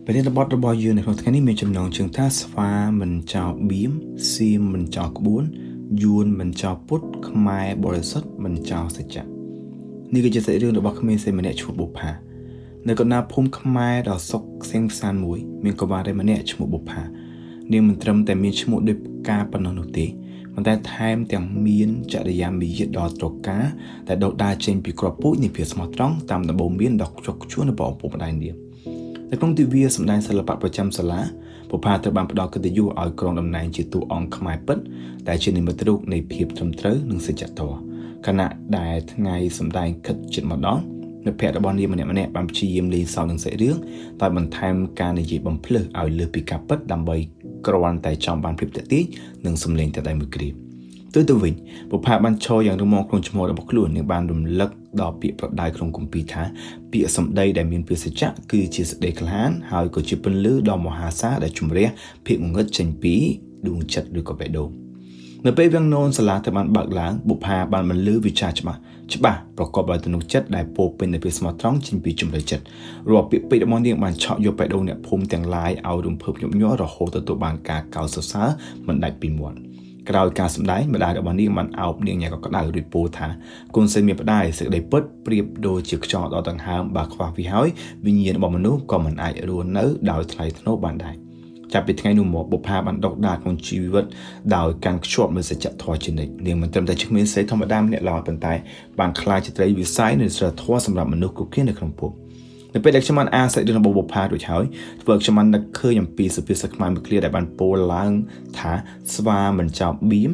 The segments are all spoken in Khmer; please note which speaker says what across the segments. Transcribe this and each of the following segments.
Speaker 1: ប្រធានបទរបស់យើងនៅក្នុងថ្ងៃនេះមានចំណងជើងថាស្វាមិនចោលបៀមសៀមមិនចោលក្បួនយួនមិនចោលពុទ្ធខ្មែរបរិសុទ្ធមិនចោលសច្ចៈនេះគឺជាសាច់រឿងរបស់ក្មេងស្រីម្នាក់ឈ្មោះបុប្ផានៅកណ្ដាលភូមិខ្មែរដ៏សុខក្សេមក្សាន្តមួយមានកុមារីម្នាក់ឈ្មោះបុប្ផានាងមិនត្រឹមតែមានឈ្មោះដូចផ្កាប៉ុណ្ណោះនោះទេប៉ុន្តែថែមទាំងមានចរិយាមារយាទដ៏ត្រកាលដែលដុះដាលចេញពីគ្រាប់ពូជនៃភាពស្មោះត្រង់តាមដំបូន្មានដ៏ខ្ជាប់ខ្ជួនរបស់ឪពុកម្ដាយនាង នៅក្នុងទិវាសម្ដែងសិល្បៈប្រចាំសាលាបុប្ផាត្រូវបានផ្ដល់កិត្តិយសឲ្យក្រុងតំណែងជាតួអង្គខ្មែរពិតដែលជានិមិត្តរូបនៃភាពត្រឹមត្រូវនិងសច្ចធម៌ខណៈដែលថ្ងៃសម្ដែងខិតជិតមកដល់មិត្តភ័ក្តិរបស់នាងម្នាក់ៗបានព្យាយាមលេងសើចនឹងសាច់រឿងដោយបន្ថែមការនិយាយបំភ្លើសឲ្យលើសពីការពិតដើម្បីគ្រាន់តែចង់បានភាពទាក់ទាញនិងសម្លេងតែដៃមួយគ្រាផ្ទុយទៅវិញបុប្ផាបានឈរយ៉ាងរឹងមាំក្នុងជំហររបស់ខ្លួននិងបានរំលឹកដល់ពាក្យប្រដៅក្នុងគម្ពីរថាពាក្យសម្ដីដែលមានពាក្យសច្ចៈគឺជាសេចក្តីក្លាហានហើយក៏ជាពន្លឺដ៏មហាសាលដែលជំរះភាពងងឹតចេញពីដួងចិត្តឬក៏បេះដូងនៅពេលវាំងននសាលាត្រូវបានបើកឡើងបុប្ផាបានបន្លឺវិចារច្បាស់ច្បាស់ប្រកបដោយទំនុកចិត្តដែលពោរពេញដោយភាពស្មោះត្រង់ចេញពីជំរឿចិត្តរាល់ពាក្យពេចន៍របស់នាងបានឆក់យកបេះដូងអ្នកភូមិទាំងឡាយឲ្យរំភើបញាប់ញ័ររហូតទទួលបានការកោតសរសើរមិនដាច់ពីមាត់ក្រោយការសម្ដែងម្ដាយរបស់នាងបានអោបនាងយ៉ាងកក់ក្ដៅរួចពោលថាកូនស្រីមានប្តាយសេចក្តីពិតប្រៀបដូចជាខ្យល់ដ៏ដង្ហើមបើខ្វះវាហើយវិញ្ញាណរបស់មនុស្សក៏មិនអាចរស់នៅដោយថ្លៃថ្នូរបានដែរចាប់ពីថ្ងៃនោះមកបុប្ផាបានដុកដាលក្នុងជីវិតដោយកាន់ខ្ជាប់នូវសច្ចធម៌ជានិច្ចនាងមិនត្រឹមតែជាក្មេងស្រីធម្មតាម្នាក់ឡើយប៉ុន្តែបានក្លាយជាត្រីវិស័យនៃសិលធម៌សម្រាប់មនុស្សគ្រប់គ្នានៅក្នុងភពនៅពេលដែលខ្ញុំបានអានសាច់រឿងរបស់បុប្ផារួចហើយធ្វើឲ្យខ្ញុំបាននឹកឃើញអំពីសុភាសិតខ្មែរមួយឃ្លាដែលបានពោលឡើងថាស្វាមិនចោលបៀម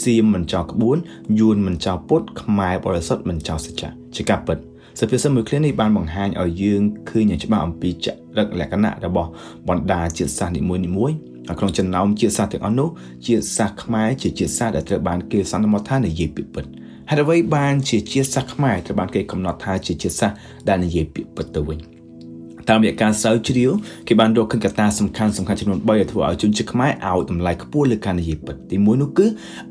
Speaker 1: សៀមមិនចោលក្បួនយួនមិនចោលពុទ្ធខ្មែរបរិសុទ្ធមិនចោលសច្ចៈជាការពិតសុភាសិតមួយឃ្លានេះបានបង្ហាញឲ្យយើងឃើញយ៉ាងច្បាស់អំពីចរិតលក្ខណៈរបស់បណ្ដាជាតិសាសន៍នីមួយៗហើយក្នុងចំណោមជាតិសាសន៍ទាំងអស់នោះជាតិសាសន៍ខ្មែរជាជាតិសាសន៍ដែលត្រូវបានគេសន្មតថានិយាយពាក្យពិតហេតុអ្វីបានជាជាតិសាសន៍ខ្មែរត្រូវបានគេកំណត់ថាជាជាតិសាសន៍ដែលនិយាយពាក្យពិតទៅវិញតាមរយៈការស្រាវជ្រាវគេបានរកឃើញកត្តាសំខាន់សំខាន់ចំនួន3ដែលធ្វើឲ្យជនជាតិខ្មែរឲ្យតម្លៃខ្ពស់លើការនិយាយពិតទី1នោះគឺឥ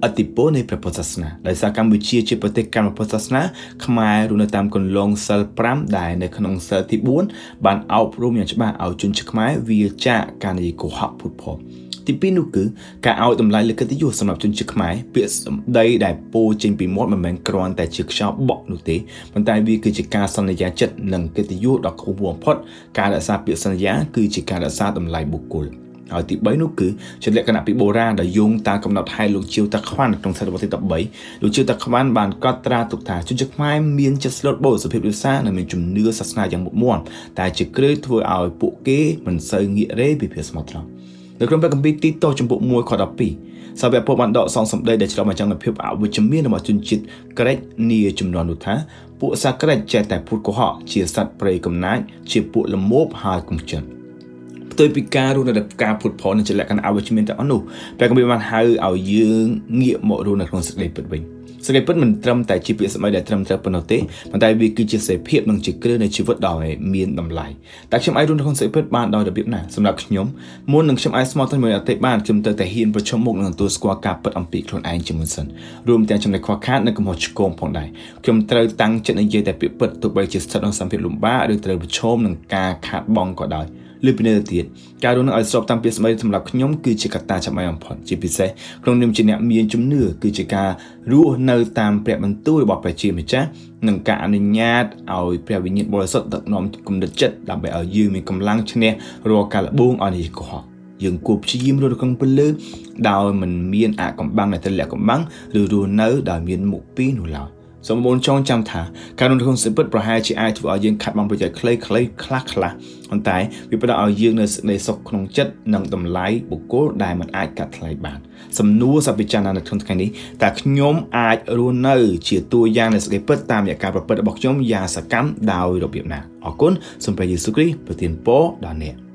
Speaker 1: ទ្ធិពលនៃព្រះពុទ្ធសាសនាដោយសារកម្ពុជាជាប្រទេសកម្មពុទ្ធសាសនាខ្មែររស់នៅតាមគន្លងសិល5ដែលនៅក្នុងសិលទី4បានអប់រំយ៉ាងច្បាស់ឲ្យជនជាតិខ្មែរវាចាកការនិយាយកុហកភូតភរទី2នោះគឺការឲ្យតម្លៃលើកិត្តិយសសម្រាប់ជនជាតិខ្មែរពាក្យសម្ដីដែលពោលចេញពីមាត់មិនមែនគ្រាន់តែជាខ្យល់បក់នោះទេប៉ុន្តែវាគឺជាការសន្យាចិត្តនិងកិត្តិយសដ៏ខ្ពង់ខ្ពស់បំផុតការរក្សាពាក្យសន្យាគឺជាការរក្សាតម្លៃបុគ្គលហើយទី3នោះគឺជាលក្ខណៈពីបុរាណដែលយោងតាមកំណត់ហេតុលោកជាវតាខ្វាន់ក្នុងសតវត្សទី13លោកជាវតាខ្វាន់បានកត់ត្រាទុកថាជនជាតិខ្មែរមានចិត្តស្លូតបូតសុភាពរាបសារនិងមានជំនឿសាសនាយ៉ាងមុតមាំតែជាគ្រឹះធ្វើឲ្យពួកគេមិនសូវងាករេពីភាពស្មោះត្រង់នៅក្នុងព្រះគម្ពីរទីតូសចំពោះ1ខ12សាវកពលបានដកសងសម្ដីដែលឆ្លុះបញ្ចាំងនូវភាពអវិជ្ជមានរបស់ជនជាតិក្រិចនាជំនាន់នោះថាពួកសាក្រិចចេះតែភូតកុហកជាសត្វព្រៃកំណាចជាពួកល្មោភហើយកំចិនផ្ទុយពីការរស់នៅដោយការភូតភរនិងជាលក្ខណៈអវិជ្ជមានទាំងអស់នោះព្រះគម្ពីរបានហៅឲ្យយើងងាកមករស់នៅក្នុងសេចក្តីពិតវិញសេចក្តីពិតមិនត្រឹមតែជាពាក្យសម្ដីដែលត្រឹមត្រូវប៉ុណ្ណោះទេប៉ុន្តែវាគឺជាសេរីភាពនិងជាគ្រឹះនៃជីវិតដ៏មានតម្លៃតែខ្ញុំអាចរស់នៅក្នុងសេរីភាពបានដោយរបៀបណាសម្រាប់ខ្ញុំមុននឹងខ្ញុំអាចស្មោះត្រង់ជាមួយអតិបានខ្ញុំត្រូវតែហ៊ានប្រឈមមុខនឹងទទួលស្គាល់ការពិតអំពីខ្លួនឯងជាមុនសិនរួមទាំងចំណុចខ្វះខាតនិងកំហុសឆ្គងផងដែរខ្ញុំត្រូវតាំងចិត្តនិយាយតែពាក្យពិតទោះបីជាស្ថិតក្នុងស្ថានភាពលំបាកឬត្រូវប្រឈមនឹងការខាតបង់ក៏ដោយលើពីនេះទៅទៀតការរស់នៅឲ្យស្របតាមពាក្យសម្ដីសម្រាប់ខ្ញុំគឺជាកត្តាចាំបាច់បំផុតជាពិសេសក្នុងនាមជាអ្នកមានជំនឿគឺជាការរស់នៅតាមព្រះបន្ទូលរបស់ព្រះជាម្ចាស់និងការអនុញ្ញាតឲ្យព្រះវិញ្ញាណបរិសុទ្ធដឹកនាំគំនិតចិត្តដើម្បីឲ្យយើងមានកម្លាំងឈ្នះរាល់ការល្បួងឲ្យនិយាយកុហកយើងគួរព្យាយាមរស់នៅក្នុងពន្លឺដោយមិនមានអាកំបាំងដែលត្រូវលាក់កំបាំងឬរស់នៅដោយមានមុខពីរនោះឡើយសូមបងប្អូនចងចាំថាការរស់នៅក្នុងសេចក្តីពិតប្រហែលជាអាចធ្វើឲ្យយើងខាត់បងប្រយោជន៍ខ្លីៗខ្លះខ្លះប៉ុន្តែវាផ្ដល់ឲ្យយើងនូវសេចក្តីសុខក្នុងចិត្តនិងតម្លៃបុគ្គលដែលមិនអាចកាត់ថ្លៃបានសំណួរសពិចារណានៅក្នុងថ្ងៃនេះតើខ្ញុំអាចរស់នៅជាតួយ៉ាងនៃសេចក្តីពិតតាមរយៈការប្រព្រឹត្តរបស់ខ្ញុំយ៉ាងសកម្មដោយរបៀបណាអរគុណសូមព្រះយេស៊ូវគ្រីស្ទប្រទានពរដល់អ្នក។